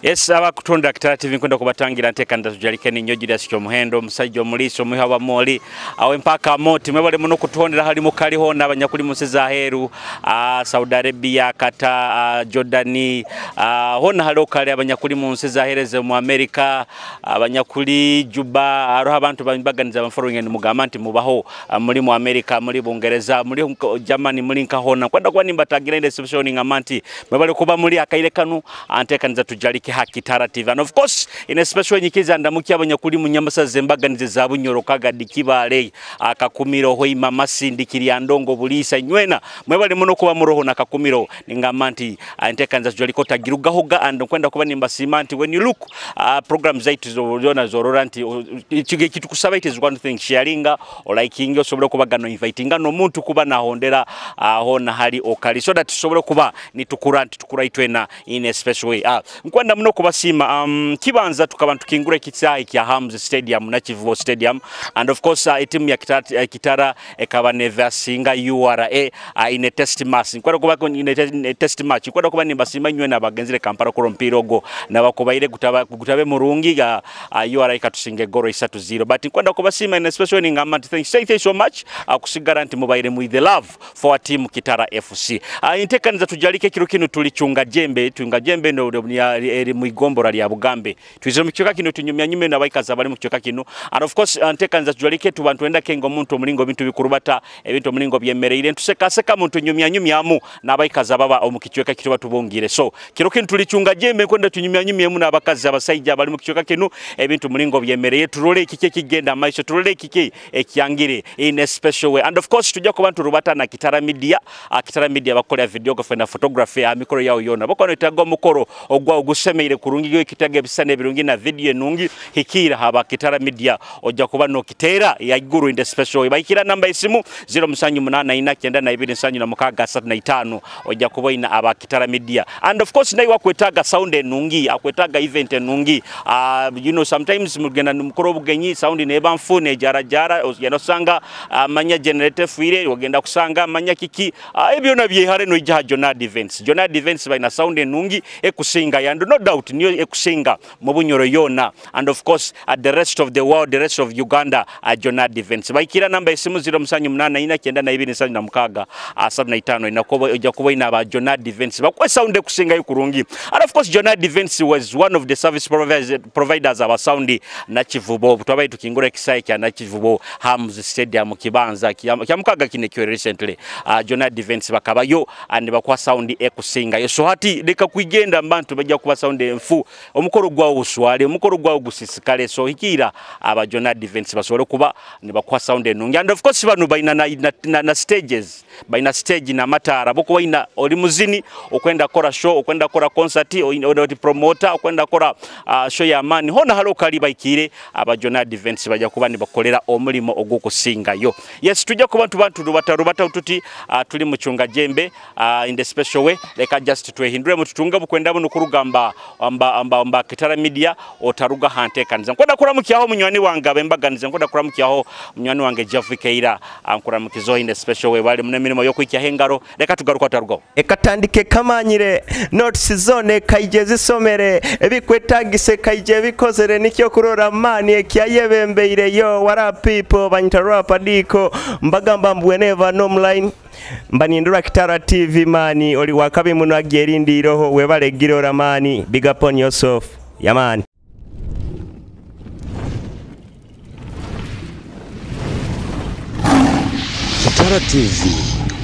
Yes, abakutonda Kitara TV nkwenda kubatangira nteekaniza tujalike ninyo Julius Kyomuhendo omusajja omuliisa omuha wa moli awe mpaka moti mwebale muno kutondera hali mukaliho n'abanyakuli mu nsi za heru Saudi Arabia, Qatar, Jordani, hona hali okali abanyakuli mu nsi za hereze mu America, abanyakuli Juba, aroho abantu bambaganiza abafollowing mugamba nti mubaho muri mu America, muri Bungereza, muri Germany, muri nkahona kwenda kuba nimbatagira inde reception ngamba nti mwebale kuba muri akaire kanu anteekaniza tujalike ha Kitara TV. And of course in a special nyikiza ndamukia abanyakuli mu nyamasa zembaganize za Bunyoro, Kagadi, Kibale, Akakumiro, Hoima, Masindi, Kiryandongo, Bulisa, nywena mwebale muno kuba muroho na Kakumiro ningamba nti anteekaniza tujaliko tagirugahoga and kwenda kuba nimbasima nti when you look program zaitu zona zorora nti kitukusaba it is one thing sharinga or liking osobole kuba gano invitinga no muntu kuba nahondera hona hali okali so that tusobole kuba nitukura nti tukura itwena in a special way. Nkwenda muno kubasima kibanza tukaba tukingura ekitsayi kya Hams Stadium na Kivubo Stadium and of course etimu ya Kitara ekaba nevasinga URA in a test match. Nkwenda kuba in a test match nkwenda kuba nimbasima nywena abagenzire Kampala kuro mpira ogo nabakubaire gutabe murungi ga URA ikatusinga goro 3-0 but nkwenda kubasima in a special ningamba nti thank you so much kusigara nti mubaire with the love for team Kitara FC. Intekaniza tujalike kiro kino tulichunga jembe tunga jembe ndo eri muigombora lya Bugambe twizire mu kichoka kino tunyumya nyume n'abaikaza bali mu kichoka kino and of course ntekanza tujalike tubantu enda kengo muntu omulingo bintu bikurubata ebintu omulingo byemereire ntuseka seka muntu nyumya nyumyamu n'abaikaza baba omu kichoka kito batubongire so kiro kino tulichunga jembe kwenda tunyumya nyumyemu n'abakazi abasajja bali mu kichoka kino ebintu mulingo byemereye turole kike kigenda maisha turole kike ekyangire in a special way. And of course tujja kuba turubata na Kitara Media. Kitara Media bakolera videography na photography amikoro yao yona bakono itaga omukoro ogwa ogusemeire kurungi yo ekitaga ebisane ebirungi na video enungi hikira haba Kitara Media ojja kuba no kitera ya iguru in the special way. Baikira namba isimu 0789927635 ojja kuba ina aba Kitara Media. And of course nayo akwetaga sound enungi akwetaga event enungi you know sometimes mugenda mukoro obugenyi sound neba nfune jara jara ogenda osanga manya generator fuire ogenda kusanga manya kiki ebyo na byehare no ijja Jonad Events. Jonad Events baina sound enungi ekusinga and no doubt niyo ekusinga mu Bunyoro yona and of course at the rest of the world, the rest of Uganda Jonad Events baikira namba isimu 07899276 75 inakobo ojja kuba ina ba Jonad Events bakwe sound ekusinga yukurungi. And of course Jonad Events was one of the service providers aba sound na Kivubo twabaye tukingura ekisaawe kya Nakivubo Hams Stadium kibanza kya mukaga kine kyo recently Jonad Events bakabayo and bakwa sound ekusinga yo so hati leka kuigenda mbantu bajja kuba sound enfu omukoro gwawo uswale omukoro gwawo gusisikale so hikira aba Jonad Events basobole kuba ne bakwa sound enungi. And of course bano baina na stages baina stage na matara boko baina oli muzini okwenda kora show okwenda kora concert oli promoter okwenda kora show ya mani hona halo kali baikire aba Jonad Events bajja kuba ne bakolera omulimo ogukusingayo. Yes, tujja kuba bantu rubata tuti tuli muchunga jembe in the special way leka just twehindure mututunga bukwenda buno kurugamba amba Kitara Media otaruga hantekaniza nkwenda kuramukyaho munywani wange abembaganiza nkwenda kuramukyaho munywani wange Javi Keira ankuramukizo in the special way bali mune mirimo yokwikya hengaro leka tugaruka tarugo ekatandike kamanyire notes zone kaije zisomere ebikwetagise kaije bikozere nikyo kurora mani ekyayebembeire yo what up people banyita rap diko mbagamba mbweneva nomline mbanindura Kitara TV mani oli wakabi muno agerindiroho webale girora mani big up on yourself yamani. Kitara TV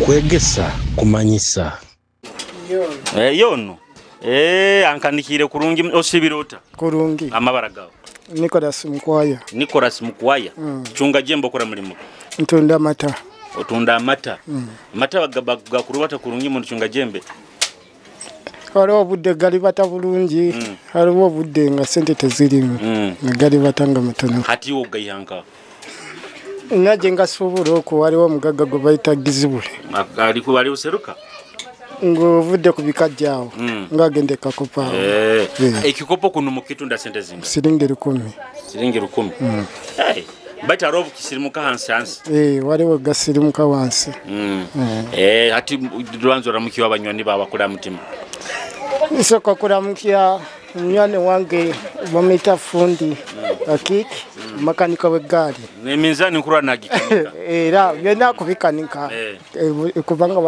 kwegesa kumanyisa yono ankanikire kurungi osibirota kurungi amabara gawo Nicholas Mukwaya. Nicholas Mukwaya. Chunga jembo kora mulimo ntunda amata otunda amata. Amata gakurubata kurungi mu chunga jembe hariho obudde galibata bulungi hariho obudde nga sente tezirimu galibata nga matono hati wo gayihanka naje ngasuubula okwo waliwo omugagga gwe bayita Gizibule ali kubali useruka ng'ovudde ku bikajja awo ng'agenda ekakopo awo ekikopo kuno mukitunda sente zinga siringi 10 siringi 10 hey Baita robu kisirimuka hansi hansi. Waliwo gasirimuka wansi. Hati lwanzo ramukiwa abanywani baba kula mutima. Nsooka kuramukya Munywani wange bamwita fundi akiki makanika w'eggaali. Eminzaani nkurwa nagikanika. Era byonna kubikanika kubanga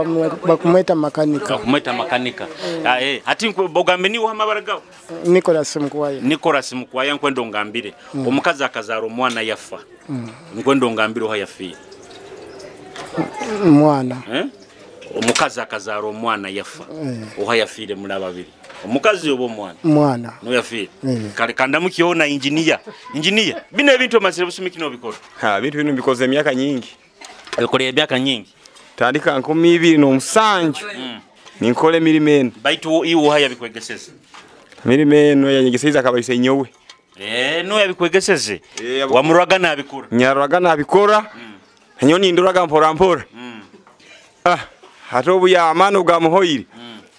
bakumweta makanika. Bakumweta makanika. Ati ogambe niwe amabara gawe? Nicholas Mukwaya. Nicholas Mukwaya nkwenda ongambire. Omukazi akazaara omwana yafa. Nkwenda ongambire oha yafiire. Mwana. Omukazi akazaara omwana yafa. Oha yafiire muri ababiri. Omukazi oba omwana? Mwana. No yafiire. Kale kandamukiona engineer. Engineer, bino ebintu omazire busumi kino obikora? Ha, bintu bino mbikoze emyaka nyingi. Ebikora emyaka nyingi. Tandika 2007. Ninkole emirimo eno. Baitu iwe oha yabikwegeseze? Emirimo eno yanyegeseize akabaisa nyowe. No yabikwegeseze. Wamuraga nabikora. Nyaruraga nabikora. Nyoni nduraga mpora mpora. Hata obu ya amano gamuhoire.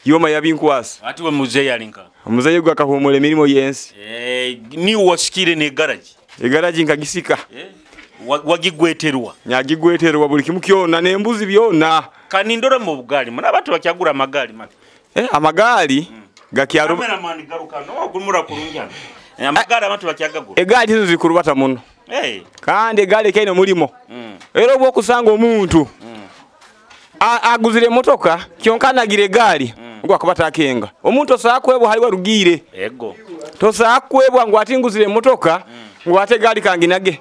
Yoma yabinkwasa. Ati we muzeyi alinka. Muzeyi gwa akahumura emirimo yensi. Ni wasikire ne garage. Egaraji nkagisika. Wagigweterwa. Nyagigweterwa buli kimu kyona n'embuzi byona. Kanindora mu bugali. Muna abantu bakyagura amagali mate. Amagali gakyaro. Cameraman garuka no gumura kurungi. Amagari abantu bakyagagura. Egali hizo zikurubata muno. Kandi egali kaine mulimo. Era obwo kusanga omuntu. Aguzire motoka kyonka nagire egali ngo akabata akenga. Omuntu osakwebwa hali warugire. Ego. Tosakwebwa ngo atinguzire motoka ngo ate gali kanginage.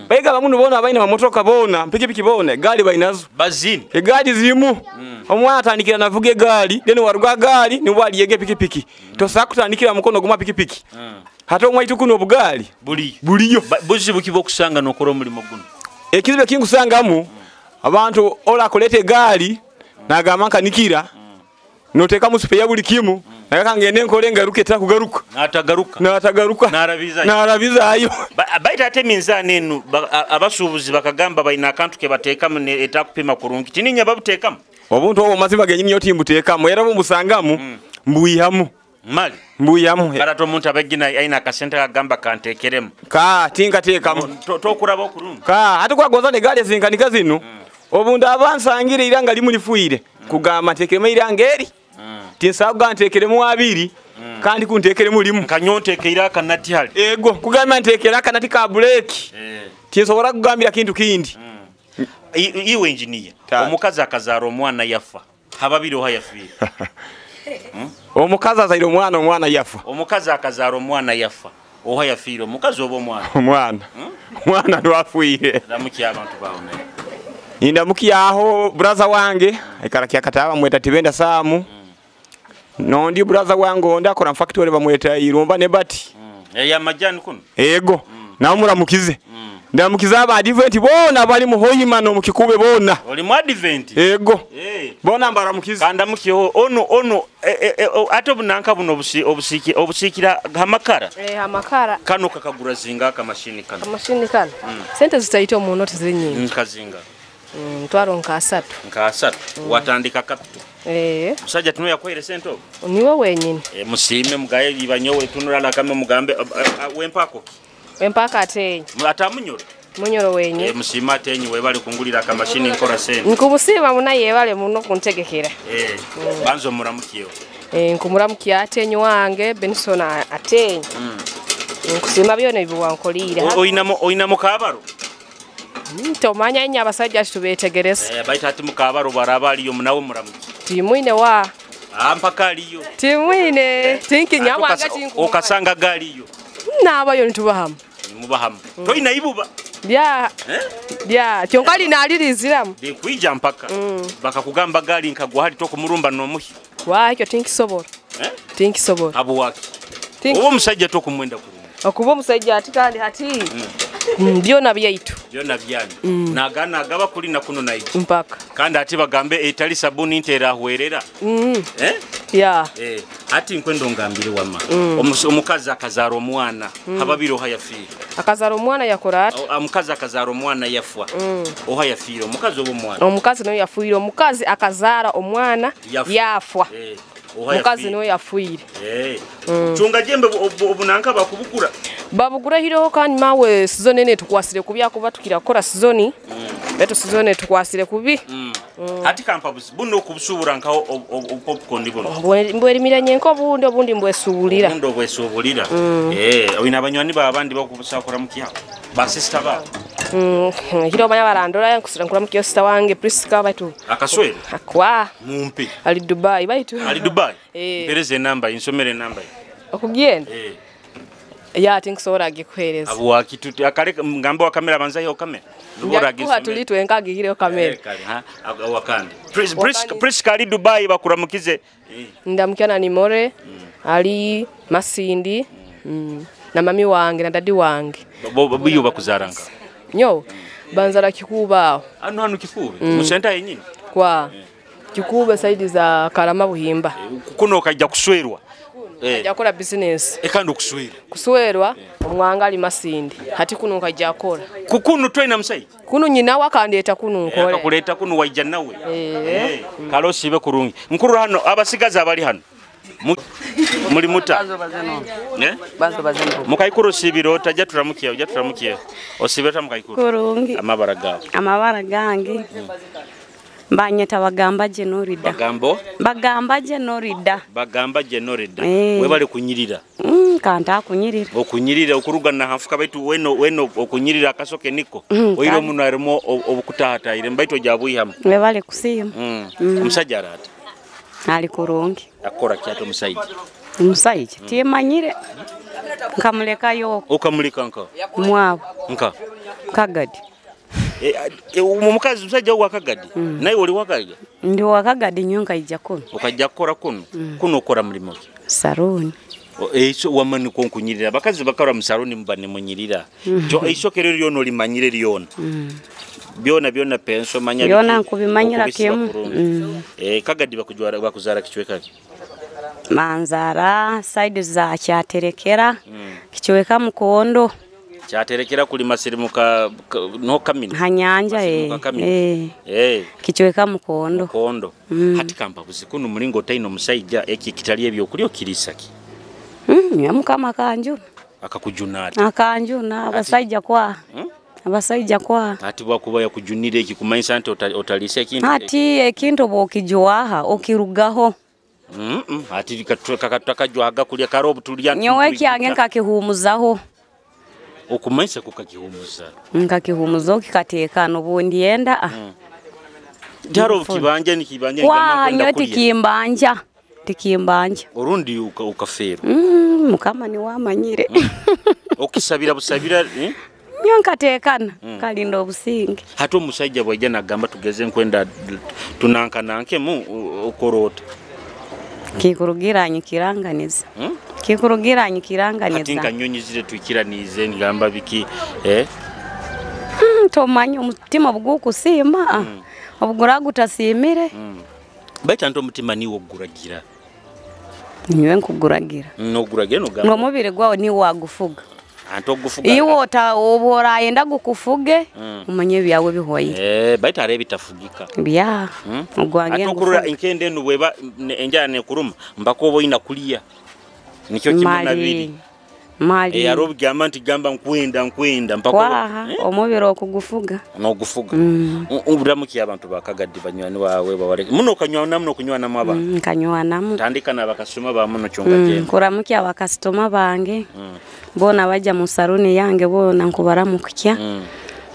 Baiga bamuntu bona abaina mamotoka bona pikipiki bona gali bainazo. Bazini. Egali zirimu. Omwana atandikira navuga egali then waruga gali ni waliyege pikipiki. Tosakutandikira mukono guma pikipiki. Hata omwaitu kuno obugali buliyo. Buzibu kibo kusanga nokora omulimo guno. Ekizibu kingusangamu abantu ola kuleta egali nagamba nkanikira noteka musipe ya buli kimu nakangende nkole ngaruke takugaruka natagaruka natagaruka narabizayo baita ate minzaani enu abasuubuzi bakagamba balina akantu ke bateekamu etakupima kurungi tininya babuteekamu obuntu obwo mazima genyini oti mbuteekamu era bumusangamu mbuyihamu mali mbuyihamu karato omuntu abegina aina akasente kagamba kanteekeremu ka tinkateekamu tokuraba okurungi ka ate kwagoza negaali zinkanika zino obuntu abansangire iranga limulifuire kugamba ntekeremu iranga eri tinsaga ntekeremu abiri kandi kuntekeremu limu kanyontekeira akanati hali ego kugamba ntekera akanati ka breki tinsobola kugambira kintu kindi iwe engineer omukazi akazaara omwana yafa hababiri oha yafiire Omukazi azaire omwana omwana yafa. Omukazi akazaara omwana yafa oha yafiire omukazi oba omwana? Omwana. Omwana ndwafuire. Ramuki abantu bawo Indamukiyaho brother wange aikara kyakataba mweta tibenda Samu. Nondi brother wange onda akora factory bamweta Irumba Nebati. Ya majani kuno. Ego. Na muramukize. Ndamukiza aba Advent bona bali mu Hoima no mukikube bona. Oli mu Advent? Ego. Bona mbaramukize. Kandamukiho ono ate bunanka buno obusikira hamakara. Hamakara. Kano kakagura zinga akamashini kano. Amashini kano. Sente zitaito mu noti ziri nyingi. Nkazinga. Mtwaro nka asatu. Nka asatu. Watandika capital. Musajja tuno yakwere sente obo? Niwe wenyini. Musime mugaye ibanyowe tunurala kame mugambe wempako. Wempaka atenyi. Ata munyoro. Munyoro wenye. Musime atenyi webale kungulira akamashini nkora sente. Nkumusima munaye wale muno kuntegekera. Banzo muramukiyo. Nkumuramukiya atenyi wange Benson atenyi. Nkusima byona biwankolire. Oinamo kabaro. Tomanya nya abasajja tubetegereza. Baita ati mukabaro barabaliyo munawe muramuki. Timwine wa. Mpaka aliyo. Timwine. Tinki nyawanga tinku. Okasanga galiyo. Nabayo nitubahamu. Mubahamu. Toina ibuba. Bya. Bya, kyonka naliriziramu. Ndikuija mpaka. Bakakugamba gali nkagwa hali tokumurumba nomuhi. Wa ekyo tinkisobola. Tinkisobola. Abo waki. Owo musajja tokumwenda kurungi. Okuba omusajja ati kandi hati. Byona byaitu. Byona byani. Nagana agaba kuli na kuno naiji. Mpaka. Kandi ati bagambe etali sabuni ntera hwerera. Ya. Ati nkwendo ngambire wama. Omukazi akazaara omwana hababiri oha yafiire. Akazaara omwana yakora ati? Omukazi akazaara omwana yafwa. Oha yafiire omukazi oba omwana? Omukazi nayo yafiire. Omukazi akazaara omwana yafwa. Omukazi nayo yafiire. Chunga jembe obunanka bakubugura. Babugura hiroho kandi mawe season ene tukwasire kubya kuba tukira kora season. Betu sizone tukwasire kubi. Ati kampa buno okubusubura nka popcorn buno. Mbwerimira nyenko obundi obundi mbwesuulira. Obundi obwesuulira. Oyina abanywani babandi bakubusakura mukya. Ba sister ba. Hiro banya barandora nkusira nkura mukyo sister wange Priska baitu. Akaswera. Akwa. Mumpe. Ali Dubai baitu. Ali Dubai. Mpereze namba insomere namba. Okugenda. Ya tinkusora gikuhereza. Abo wakituti akale ngambo wa kamera banza yo kamera. Ndubora gisomere. Tulitwe enkagihireyo kamera. Kale ha wakandi. Priska ali Dubai bakuramukize. Ndamukana ni More ali Masindi na mami wange na dadi wange. Bo bakuzaranka. Nyo banzara Kikuba. Ano hano Kikube. Musenta yenyini. Kwa Kikube saidi za Karama Buhimba. Kuno kajja kuswerwa. Kajja kola business. Ekando kuswerwa. Kuswerwa omwanga ali Masindi. Hati kuno kajja kola. Kukuno twena musayi. Kuno nyina wakandeta kuno nkole. Akakuleta kuno waija nawe. Kalosi ibe kurungi. Nkuru hano abasigaza abali hano. Muri muta. Mukaikuru sibiro tajja turamukiye ujja turamukiye. Osibeta mukaikuru. Kurungi. Amabara gawe. Amabara gange. Mbanyeta bagamba Jenorida. Bagambo? Bagamba Jenorida. Bagamba Jenorida. Webale kunyirira. Kanta kunyirira. Okunyirira okurugana hafuka baitu weno weno okunyirira akasoke niko. Oiro muno arimo obukutahata ire mbaitu jabuihamu. Webale kusiima. Omusajja arata. Ali kurungi. Akora kyato omusajja. Omusajja timanyire. Nkamulekayo. Okamuleka nka? Mwabo. Nka? Kagadi. Omukazi musajja wa Kagadi. Naye oli wakagadi? Ndi wakagadi nyo nkaija kuno. Okajja kukora kuno? Kuno okora mulimo ki? Saruni. Eiso wamani konkunyirira. Abakazi bakora mu saruni muba ne munyirira. Jo eisokero lyona olimanyire lyona. Byona byona penso manya. Byona nkubimanyira kimu. Kagadi bakujwara bakuzara kichweka ki? Manzara side za Kyaterekera. Kichweka Mukondo. Kyaterekera kuli masirimuka no kamina. Hanyanja Kichweka Mukondo. Mukondo. Hati kampa kuzikuno mulingo taino musajja eki kitali ebyo kulyo kirisaki. Nyo mukama kanju. Akakujuna ati. Akanjuna abasajja kwa. Abasajja kwa. Ati bwakuba yakujunire eki kumanyisa nti otalisa ekintu. Ati ekintu bwokijwaha okirugaho. Ati kakajwaga kulya karobu tulya. Nyowe kyange nkakihumuzaho. Okumanyisa kukakihumuza. Nkakihumuza okikateekana obundi yenda. Jaro kibanja ni kibanja ngamba kwenda kulya. Tikimbanja. Tikimbanja. Orundi ukafero. Mukama ni wamanyire. Okisabira busabira Nyo nkateekana kalinda obusinge. Hati omusajja bwajja nagamba tugeze nkwenda tunankananke mu okorota. Kikurugira nyikiranganiza. Kikurugira nyikiranganiza. Ati nkanyonyi zire twikiranize ngamba biki Tomanya omutima bugukusiima. Obugura gutasimire. Baita nto omutima niwo oguragira. Niwe nkuguragira. Noguragira nogamba. Ngomubiri gwawo ni wagufuga. Anto gufuga. Iwo obora yenda gukufuge umanye byawe bihoye. Baita are bitafugika. Bya. Ogwange ngufuga. Inkende nubweba enjala ne kuruma mbako oboina kuliya. Nikyo kimwe nabiri. Mali. Arobigamba nti gamba nkwenda nkwenda mpako. Omubiri okugufuga. Nogufuga. Uburamuki abantu bakagadi banywani wawe bawale. Muno kanywana muno kunywana mu abantu. Kanywana mu. Tandika na bakasoma ba muno kyonga genda. Kuramuki abakasitoma bange. Bona bajja mu saruni yange bona nkubaramukya.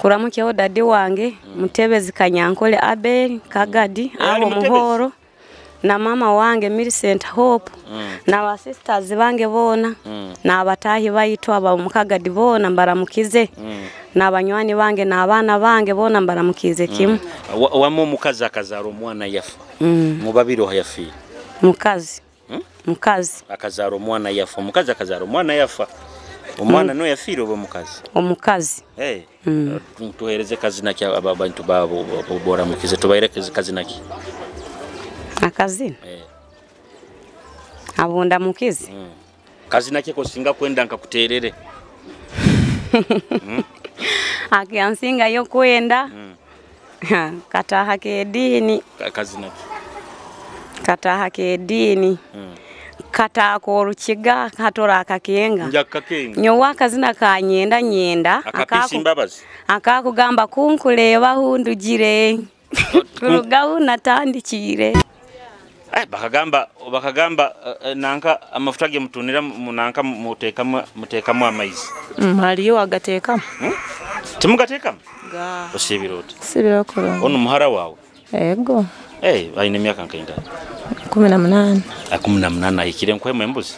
Kuramuki o dadi wange Mutebezi Kanyankole Abel Kagadi abo Muhoro. Na mama wange Millicent Hope na ba sisters bange bona na abatahi bayitwa aba mukagadi bona mbaramukize na abanywani bange na abana bange bona mbaramukize kimu. Wamo mukazi akazara omwana yafa. Mubabiro yafi. Mukazi. Mukazi akazara omwana yafa. Mukazi akazara omwana yafa. Omwana no yafira oba mukazi? Omukazi. Tuhereze kazina ki abantu babo boramukize tubaireke kazina ki? Akazina. Abunda mukizi. Kazina kiko singa kwenda nkakuterere. Akiansinga yo kwenda. Kataha ke dini. Kazina ki? Kataha ke dini. Katako orukiga katora akakenga. Nja kakenga. Nyowe akazina ka nyenda nyenda akakugamba kunkuleba hundugire. Kurugaho natandikire. Bakagamba nanka amafuta ge mutunira munanka mutekamu amaizi. Haliyo agatekamu. Timugatekamu? Ga. Osibira oti. Sibira kurungi. Ono muhara wawe. Ego. Aine myaka nkainga. 18. 18 ahikire nkwemu embuzi.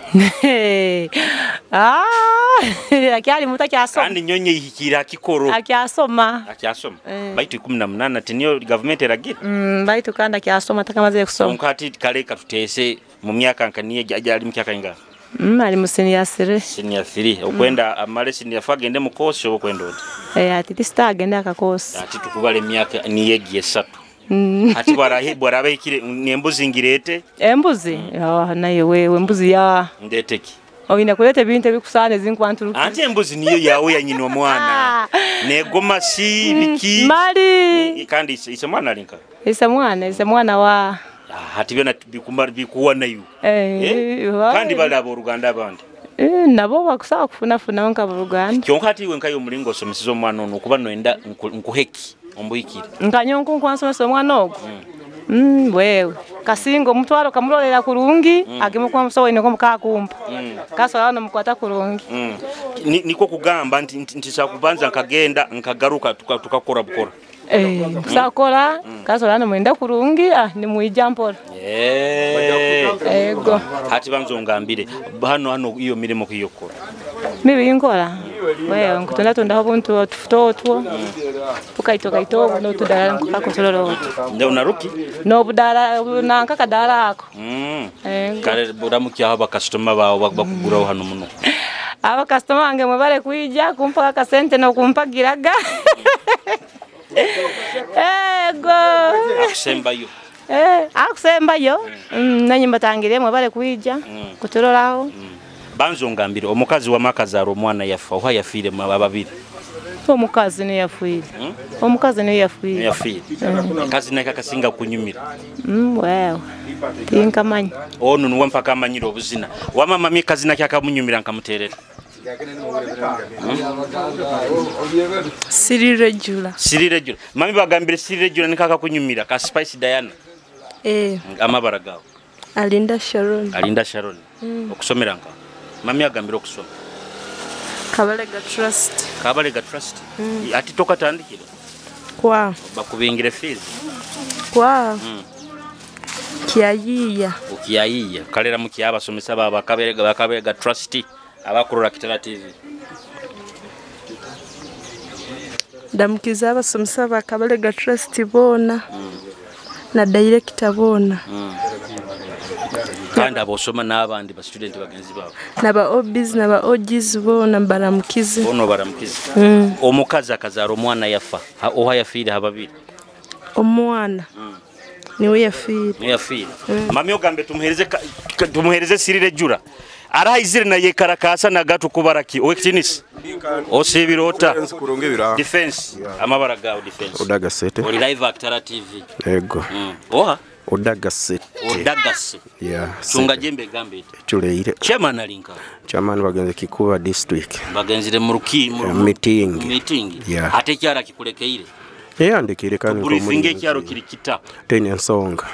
Akyali muto akyasoma. Kandi nyonyi ihikira akikoro. Akyasoma. Akyasoma. Baitu 18 tiniyo government eragira. Baitu kandi akyasoma takamaze kusoma. Onkati kaleka tutese mu myaka nkaniye ajali mu myaka inga. Ali mu senior 3. Senior 3. Okwenda amale senior 4 agende mu course okwenda oti. Ati tisita agende akakosi. Ati tukubale emyaka niyegi 3. Ati bwarabahikire nembuzi ngirete. Embuzi? Naye wewe embuzi ya ndeteki. Oyina kuleta ebintu ebikusana ezinkwanturuka. Anti embuzi niyo yawe ya nyina omwana. Negoma si biki. Mali. Kandi ise mwana alinka. Ise mwana wa hati byona bikuwa nayo. Kandi bali aboruganda abandi. Nabo bakusaba kufunafuna nka boruganda. Kyonka ati iwe nkayo omulingo osomesiza omwana ono kuba noenda nkuheki. Ombuhikire. Nkanyonko nkwansomesa omwana ogwo. Wewe kasingo omutwaro kamulolera kurungi ageme kwa musawo ine mukakumpa. Kasola no mukwata kurungi. Niko kugamba nti sakubanza nkagenda nkagaruka tukakora bukora. Kusakora kasola no mwenda kurungi ni muija mpora. Ego. Hati banzo ngambire hano iyo mirimo kiyokora. Mibi inkora. Wewe nkutunda tunda ubuntu tutotwo. Tukaito no tudara nkakosololo. Ndio unaruki? No budara nanka kadara ako. Kale buramuki aho bakastoma bawo bakuguraho hano muno. Aba customer wange mwebale kuija kumpa akasente no kumpagiraga. Ego. Akusembayo. Akusembayo. Nanyi mbatangire mwebale kuija kuturoraho. Banzo ngambire omukazi wa makazaro omwana yafa oha yafiire ababiri. Omukazi ne yafiire. Omukazi ne yafiire. Yafiire. Kazi naka kasinga kunyumira. Wewe. Tinkamanyi. Ono nuwe mpaka amanyira obuzina. Wama mami kazi naki akamunyumira nkamuterera. Siri regular. Siri regular. Mami bagambire siri regular nikaka kunyumira ka Spice Diana. Amabara gawo. Alinda Sharon. Alinda Sharon. Okusomera nka. Mami agambire okusoma. Kabalega Trust. Kabalega Trust. Ati toka tandikira. Kwa. Bakubingire fees. Kwa. Kiayiya. Ukiayiya. Kalera mukiya abasomesa baba Kabalega Trust abakurora Kitara TV. Ndamukiza abasomesa ba Kabalega Trust bona. Na director bona. Kandi abosoma n'abandi ba student bagenzi babo. Naba OBs naba OGs bona baramukize. Bono baramukize. Omukazi akazara omwana yafa. Oha yafiire hababiri. Omwana. Niwe yafiire. Niwe yafiire. Mami ogambe tumuhereze sirire jura. Araizire na yekarakasa na gatu kubaraki. Owekitinisi. Osibirota. Defense. Amabara gawo defense. Odagasete. Oli live Actara TV. Ego. Oha. Odagasete. Odagasete. Yeah. Chunga jembe gambe. Chuleire. Chairman alinka. Chairman bagenze Kikuba district. Bagenzire mu ruki mu meeting. Meeting. Yeah. Ate kyara kikulekeire. Yandikire kandi briefing kyaro kirikita. Tenya nsonga.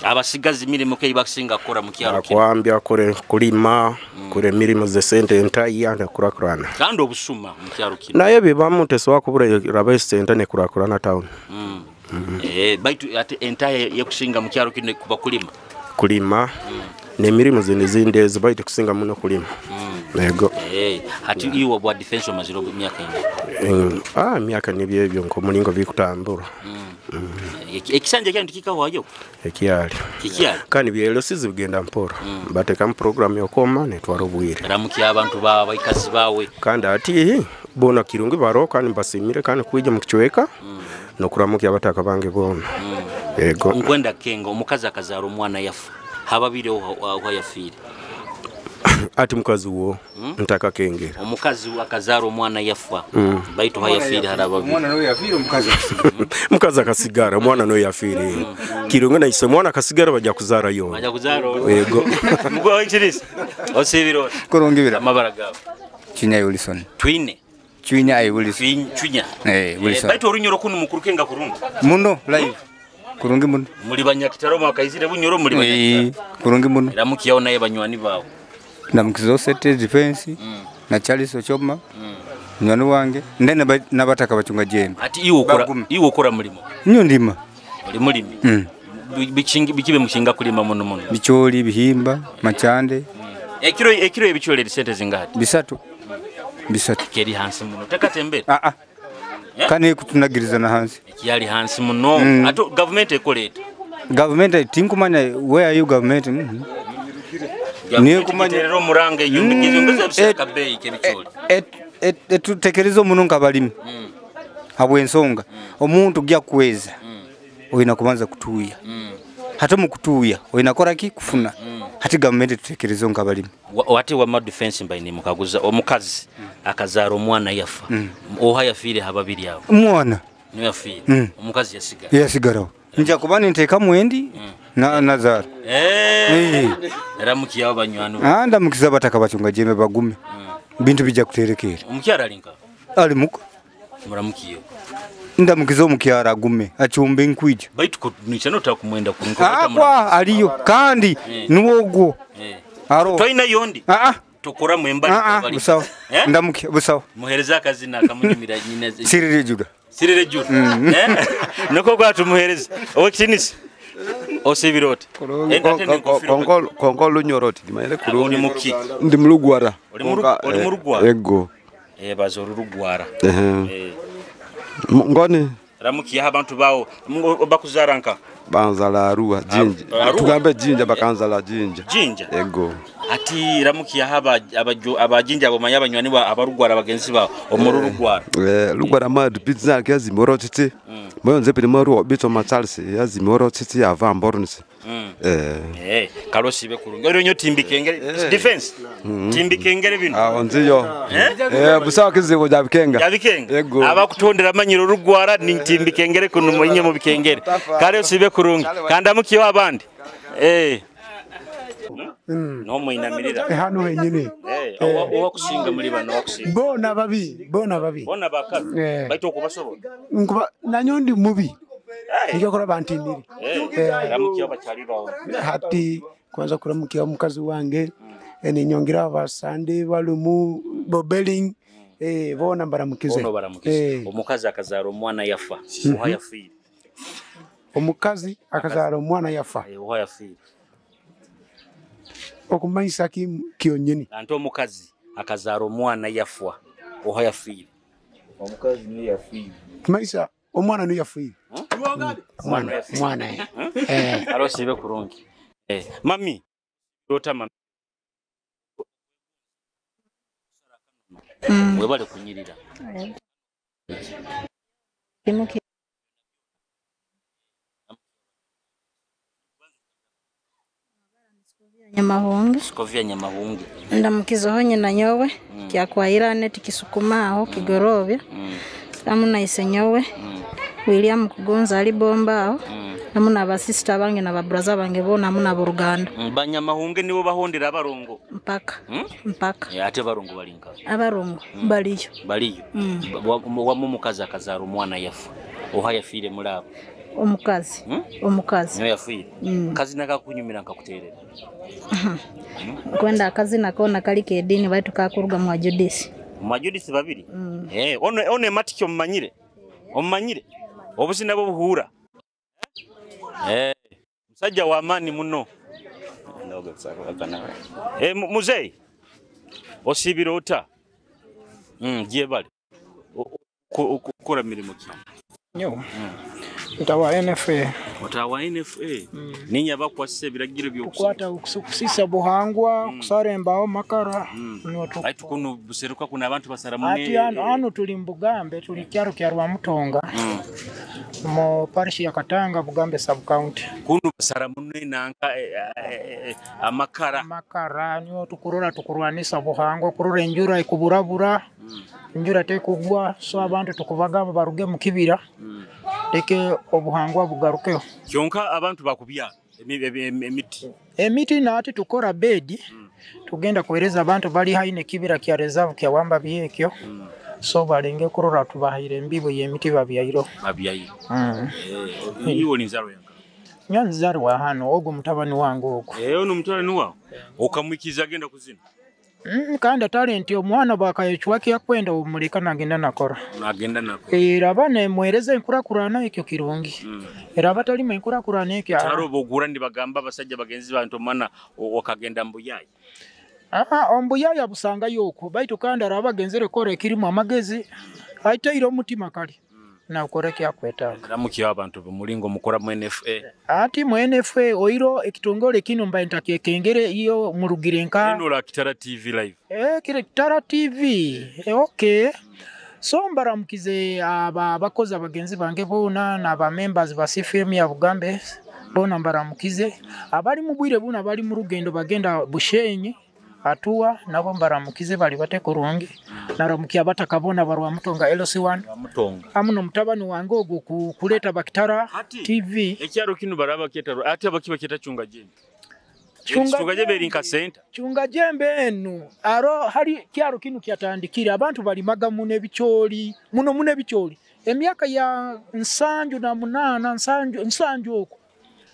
Abasigazi mirimo ke bakusinga kora mu kyaro kino. Akwambya kore kulima, kore mirimo ze sente entayi anda kurakurana. Kandi obusuma mu kyaro kino. Naye bibamu tesowa kubura rabe sente ne kurakurana town. Baitu ate entaye yekusinga mu kyaro kino kuba kulima. Kulima. Ne mirimo zindi zibaitu kusinga muno kulima. Ego. Hati iwo bwa defense maziro myaka ine. Myaka nibyo ebyo nko mulingo bikutambura. Ekisanja kya ndikikawayo. Ekyali. Kikyali. Kandi byelosizi bigenda mpora. Bateka mu program yokoma netwara obwire. Ramuki abantu bawe ikazi bawe. Kandi ati bona kirungi baro kandi mbasimire kandi kuija mu kichweka. Nokuramuki abataka bange bona. Yego. Nkwenda kenga omukazi akazara omwana yafa. Hababire oha yafiire. Ati mukazi wo ntakakengera. Omukazi akazara omwana yafa. Baitu hayafire haraba. Omwana no yafire omukazi. Mukazi akasigara omwana no yafire. Kirunga na ise mwana akasigara bajya kuzara yo. Bajya kuzara. Yego. Mugwa wekirisa. Osibiro. Kurungibira. Amabara gawe. Chinya Wilson. Twine. Chinya ai Wilson. Chinya. Wilson. Baitu orunyoro kunu mukurukenga kurungi. Muno live. Kurungi muno. Muri banyakitaro mwakaizire bunyoro muri banyakitaro. Kurungi muno. Ramukiyaho naye banywani bawe. Ndamukizo sete defense na Charles Ochoma. Nywani wange ndene nabataka bachunga jembe. Ati iwe ukora mulimo. Nyo ndima. Uri mulimi. Bikibe mushinga kulima muno muno. Bicholi bihimba machande. Ekiro ebicholi sente zingati? Bisatu. Bisatu. Keri hansi muno. Takatembere. Kane kutunagiriza na hansi. Yali hansi muno. Ato government ekoleta. Government tinkumanya where are you government? Niyo kumanya rero murange yumbikizo mbese kabeyi kebicholi. Etutekereza muno nkabalimi. Habwe ensonga omuntu gya kuweza. Oyina kubanza kutuya. Hata mukutuya oyina kora ki kufuna. Hati government tutekereza nkabalimi. Wati wa defense mbaini mukaguza omukazi akazara omwana yafa. Oha yafire hababiri abo. Omwana niyo yafire. Omukazi yasigara. Yasigara. Nja kubani nteka mwendi na nazara. Ramukiya banywanu. Ndamukiza bataka bachunga jembe bagume. Bintu bijja kuterekera. Omukyara alinka? Ali muko. Muramukiye. Ndamukiza omukyara agume achumbe nkwija. Baitu nichano takumwenda kurunka. Akwa aliyo kandi nuwogwo. Aro. Toina yondi. Tokora mwembali. Busawa. Ndamukiya busawa. Muhereza akazina akamunyumira nyina. Sirire Juda. Sirire Juda. Niko kwa tumuhereza. Owekitinisi. Osibirote. Konko lunyoroti dimaire kurungi. Oli muki. Ndi mulugwara. Oli mulugwara. Ego. Bazo rugwara. Ngoni Ramukiya abantu bawo bakuzaranka. Banzala Arua jinja. Tugambe jinja bakanzala jinja. Jinja. Ego. Ati ramukiya haba abajinja abo manya banywani ba abarugwara bagenzi ba omuru rugwara. Lugwara mad pizza kazi moro titi. Moyo nze pili moro bito Charles yazi moro titi ava mboronse. Kalosi be kurungi. Ero nyo timbikengere defense. Timbikengere bino. Onziyo. Busawa kizibu jabikenga. Jabikenga. Abakutondera manyiro rugwara ni timbikengere kuno munye mu bikengere. Kale sibe kurungi. Kanda mukiyo abandi. No mwinamirira. Hano henyine. Owa kusinga muri bano wakusinga. Bona babi, bona babi. Bona bakabi. Baito kubasobola. Nkuba nanyo ndi mubi. Nijokora bantindire. Ramukiyo bachali bawo. Hati kwanza kuramukiya mukazi wange. Ninyongira abasande balumu bobeling bona baramukize. Bona baramukize. Omukazi akazara omwana yafa. Oha yafire. Omukazi akazara omwana yafa. Oha yafire. Okumanyisa kyonyini. Anto omukazi akazara omwana yafwa. Oha yafire. Omukazi niyo yafire. Kumanyisa omwana niyo yafire. Mwana. Arosibe kurungi. Mami. Rota mami. Webale kunyirira. Nyamahunge. Sikovia Nyamahunge. Ndamukizoho nyina nyowe kyakwaira neti kisukuma aho kigorovya. Amuna isenyowe. William Kugonza ali bomba aho. Amuna abasista bange na babraza bange bona amuna buruganda. Banyamahunge nibo bahondera abarongo. Mpaka. Mpaka. Ate barongo balinka. Abarongo baliyo. Baliyo. Wamu mukazi akazara omwana yafa. Oha yafire mulabo. Omukazi. Omukazi. Niyo yafire. Kazi nakakunyumira nkakuterera. Kwenda akazi nakona kali kedini baitu kakuruga mu Judisi. Mu Judisi babiri. One matikyo mmanyire. Ommanyire. Obusina bwo buhura. Musajja wa amani muno. Muzei. Osibira ota. Gyebale. Ukora mirimo ki? Nyo. Ntawa NFA. Otawa NFA. Ninyi abakwasisa ebiragiro by'okukwata kusisa buhangwa, kusara embao makara. Aitu kuno buseruka kuna abantu basara mune. Ati ano tuli Mbugambe, tuli kyaro kya Rwamutonga. Mu parish ya Katanga, Bugambe sub county. Kuno basara mune nanka amakara. Amakara niyo tukurora tukurwanisa buhangwa, kurora enjura ikuburabura. Enjura tekugwa, so abantu tukubagamba baruge mu kibira. Leke obuhangwa bugarukeho. Kyonka abantu bakubya emiti. Emiti nati tukora bedi. Tugenda kuhereza abantu bali haine kibira kya reserve kya wamba byekyo. So balenge kurora tubahaire embibo y'emiti babyairo. Babyairo. Iwo ni nzaro yanka. Nyanzaro hano ogo mutabani wangu ogo. Ono mutabani wawe. Okamwikiza agenda kuzina. Kandi talent omwana bakayechwaki yakwenda omuleka nagenda nakora. Nagenda nakora. Era bane muhereza enkurakurana ekyo kirungi. Era abatalima enkurakurana ekyo. Taro bogura ndibagamba abasajja bagenzi bantu omwana wakagenda mbuyayi. Ombuyaya busanga yoko baitu kandi arabagenzere kora ekirimu amagezi aitaire omutima kali. Na ukora kyakwetaaga. Ramukiyo abantu bumulingo mukora mu NFA. Ati mu NFA oiro ekitongole kino mba ntakekengere iyo murugire nka. Ino la Kitara TV live. Kire Kitara TV. Okay. So mbaramukize aba abakozi abagenzi bange bona na ba members ba CFM ya Bugambe bona mbaramukize. Abali mu bwire buna bali mu rugendo bagenda Bushenyi. Atua nabo mbaramukize bali bate kurungi. Naramukia batakabona barwa Mutonga LC1. Mutonga. Amuno mutabani wange ogwo kuleta Bakitara TV. Ekyaro kino baraba kyeta ate abakiba kyeta Chunga Jembe. Chunga Jembe eri nka center. Chunga Jembe enu aro hari kyaro kino kyatandikira abantu balimaga muno ebicholi, muno muno ebicholi. Emyaka ya 78 nsanju okwo.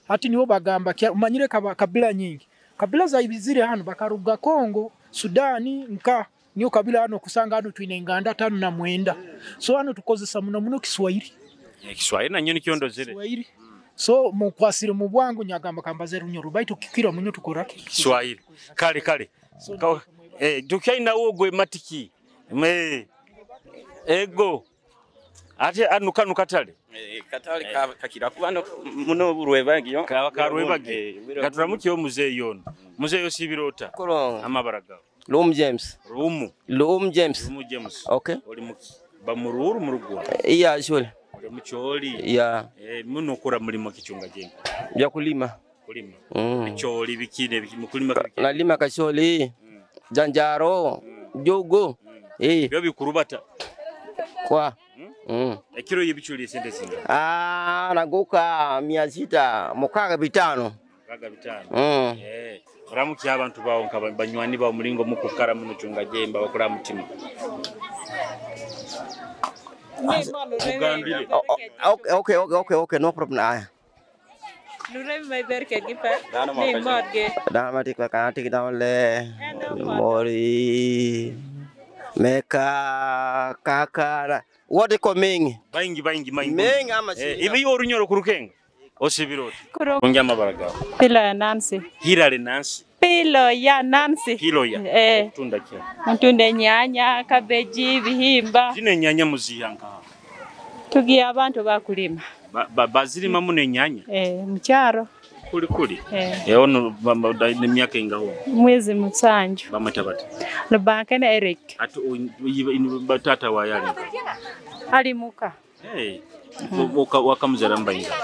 Ati nibo bagamba umanyire kabila nyingi. Kabila za ibizire hano bakaruga Kongo, Sudani, nka niyo kabila hano kusanga hano twine nganda 5 na 9. So hano tukozesa muno muno Kiswahili. Kiswahili na nyoni kiondozere. Kiswahili. So mukwasire mu bwangu nyagamba kambaze runyoro baitu kikira munyo tukora Kiswahili. Kale kale. So, tukyaina ogwe matiki. Me ego. Ate anu kanu katale. Katale kakira kubano muno burwebagiyo. Karwebagi. Katuramukiyo muzeeyo ono. Muzeeyo sibirota. Amabara gawe. Lumu James. Lumu. Lumu James. Lumu James. Okay. Oli muki bamururu murugwa. Yeah, sure. Oli mucholi. Yeah. Muno okora mulimo kichunga jembe. Bya kulima. Kulima. Bicholi bikine mukulima bikine. Nalima kacholi. Janjaro, jogo. Byo bikurubata. Kwa. Ekiro yebichuli sente zinga. Naguka 600 605. 605. Ramuki abantu bawo nka banywani bawo mulingo mukukara muno Chunga Jembe bakora mutima. Ugambire. Okay, no problem. Aya. Nuremi mai berke gipa. Ni morge. Dama tikwa kanti dawle. Mori. Meka kakara. What ko mingi? Baingi baingi maingi. Mingi ama ibi orunyoro kurukenga. Osibiroti. Ongea mabara gawe. Pilo ya Nancy. Hilary Nancy. Pilo ya Nancy. Pilo ya. Tunda kia. Mtunde nyanya, kabeji, bihimba. Zine nyanya muziyanka. Tugiye abantu bakulima. Bazirima muno enyanya? Mukyaro. Kuli kuli. Ono emyaka ingaho. Mwezi 7. Bamweta bati. Lubankene Eric. Ati tata wa yali. Ali muka. Wakamuzara mbayinga.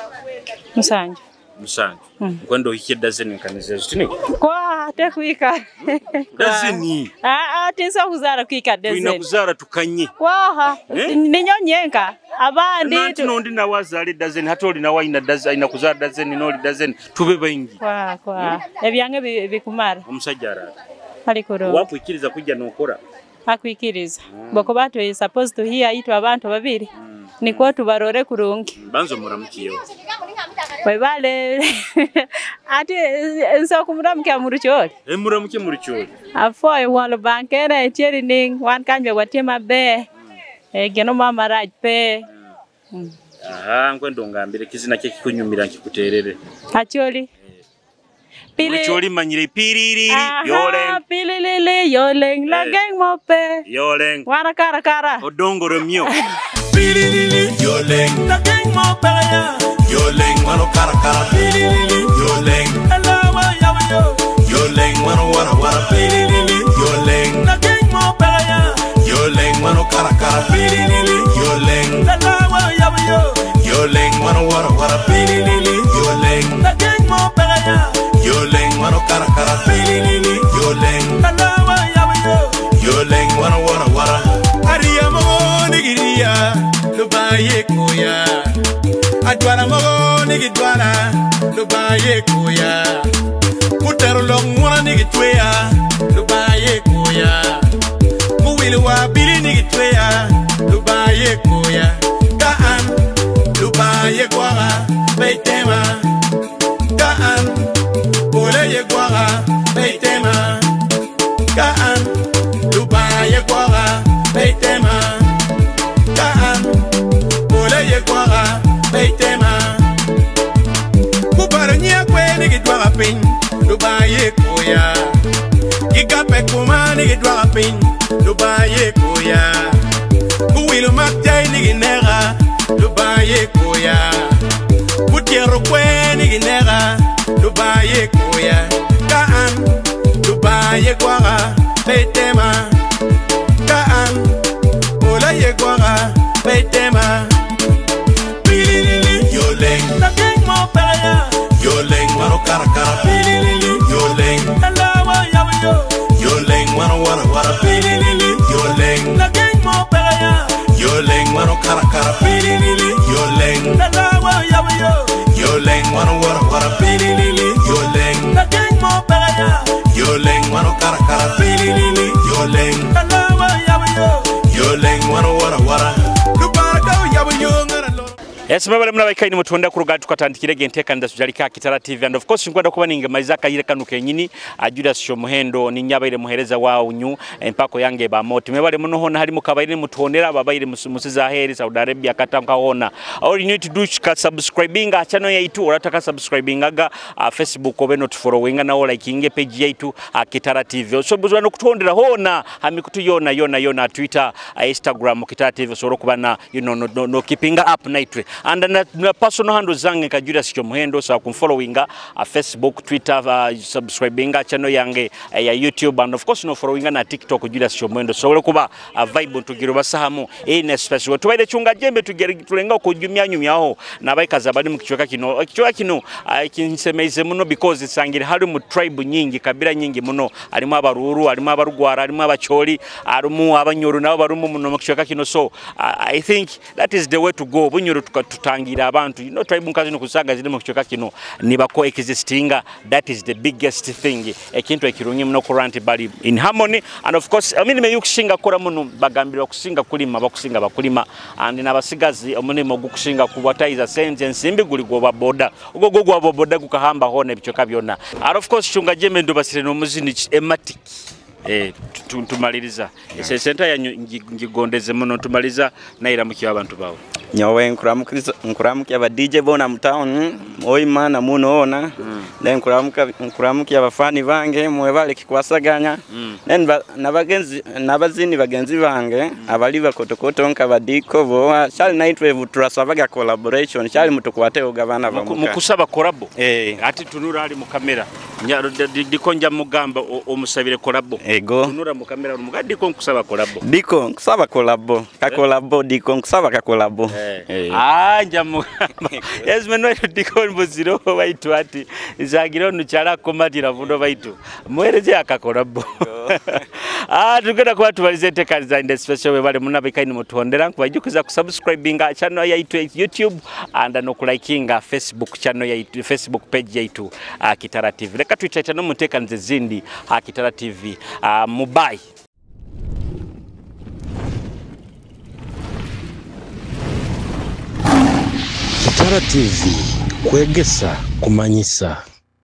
7. 7. Nkwendo hikie dazeni nkanizezo tini? Kwa tekuika. Dazeni. Tinso kuzara kuika dazeni. Tuina kuzara tukanye. Kwaha. Ninyonyenka. Abandi. Nanti nondi na wazali dazeni hata oli nawa ina dazeni ina kuzara dazeni noli dazeni tube baingi. Kwa kwa. Ebyange bikumara. Omusajja arara. Alikoro. Wakwikiriza kujja nokora. Akwikiriza. Bokuba tu supposed to hear itu abantu babiri. Niko tubarore kurungi. Banzo muramukiyo. Webale. Ati nso kumuramukia murucholi. Muramukie murucholi. Afoy walo bankere etieri ning wan kanje watima be. Geno mama raj pe. Nkwendo ngambire kizina kye kikunyumira nkikuterere. Acholi. Rucholi manyire piririri yoleng. Pililili yoleng lageng mope. Yoleng. Wara kara kara. Odongo romio. Pililili yoleng lageng mope ya. Yoleng wano kara kara. Pililili yoleng. Alawa yawo. Yoleng wano wara wara. Pililili yoleng lageng mope ya. Yoleng wano kara kara. Pililili yoleng. Alawa yawo. Yoleng wano wara wara. Pililili yoleng lageng mope ya. Yoleng wano kara kara. Pililili yoleng. Alawa yawo. Yoleng wano wara wara. Ariya mogo nigiria lubaye koya. Adwara mogo nigidwara lubaye koya. Kutero longwana nigitweya lubaye koya. Muwili wa bili nigitweya lubaye koya. Kaan lubaye kwaga beitema. Kaan oleye kwaga beitema. Kaan lubaye kwaga beitema. Kaan oleye kwaga beitema. Kubaro nyakwe nigidwaga piny lubaye koya. Gigape kuma nigidwaga piny lubaye koya. Kuwilo makjai niginega lubaye koya. Kutiero kwe niginega lubaye koya. Kaan lubaye kwaga beitema. Kaan olaye kwaga beitema. Pililili yoleng lageng mo pelaya. Yoleng wano kara kara. Pililili yoleng alawa yawo. Yoleng wano wara wara. Pililili yoleng lageng mo pelaya. Yoleng wano kara kara. Pililili yoleng alawa yawo. Yoleng wano wara wara. Pililili yoleng lageng mo pelaya. Yoleng wano kara kara. Pililili yoleng alawa yawo. Yoleng wano wara wara. Yes, mwebale muna baikaini mutunda kuruga tukatandikirege enteekaniza tujalika Kitara TV and of course nkwenda kuba ningemaliza kayire kanu kenyini Julius Kyomuhendo ninyabaire muhereza wa unyu empako yange ba moti. Mwebale muno hona hali mukabaire mutuonera babaire musiza heri Saudi Arabia katanka hona. All you need to do is subscribing channel yaitu orataka subscribing aga Facebook obe not following na all liking page yaitu Kitara TV. So buzwa no kutondera hona hamikutu yona yona yona Twitter, Instagram Kitara TV so kubana you know no keeping up night. And na personal handle zange ka Julius Kyomuhendo so kumfollowinga Facebook, Twitter, subscribinga channel yange ya YouTube and of course no followinga na TikTok Julius Kyomuhendo so kuba vibe tugiro basahamu ine special tubaire chunga jembe tulenga okujumya nyumyaho nabaikaza bali mu kichweka kino kichweka kino kinsemeize muno because sangire hali mu tribe nyingi kabila nyingi muno alimu abaruru alimu abarugwara alimu abacholi alimu abanyoro nabo barumu muno mu kichweka kino so I think that is the way to go bunyoro tutangira abantu you know tribe nkazi no kusaga ziri mu kichweka kino nibako existinga that is the biggest thing ekintu ekirungi muno kurant bali in harmony and of course I mean me yukushinga kora muno bagambirwa kusinga kulima bakusinga bakulima and nabasigazi omunimo gukushinga kubwataiza senje nsimbi guli gwoba boda ugo gwo boda gukahamba hone ebichweka byonna and of course chunga jembe ndobasire no muzini ematic tumaliriza senta ya ngigondeze muno tumaliza naira mukiwa abantu bawo nyowe nkuramukia ba DJ bona mu town oimana muno ona then nkuramukia abafani bange mwebale kikwasaganya then nabagenzi nabazini bagenzi bange abali bakotokoto nka badiko bo shali naitwe turasabaga collaboration shali mutukwate ogabana bamuka mukusaba collabo ati tunura ali mu kamera diko nja mugamba omusabire collabo ego tunura mu kamera mugadi ko nkusaba collabo diko nkusaba collabo ka collabo diko nkusaba ka collabo nja mugamba yes meno diko mbuziro baitu ati zagiro nuchala komatira vundo baitu muhereze akakolabo tugenda kuba tubalize enteekaniza in the special we bale munabikaini mutuhondera nkubajukiza kusubscribinga channel yaitu YouTube and nokulikinga Facebook channel yaitu Facebook page yaitu Kitara TV. Leka tuitaitano muteekanize zindi Kitara TV. Mubai. Kitara TV kwegesa kumanyisa.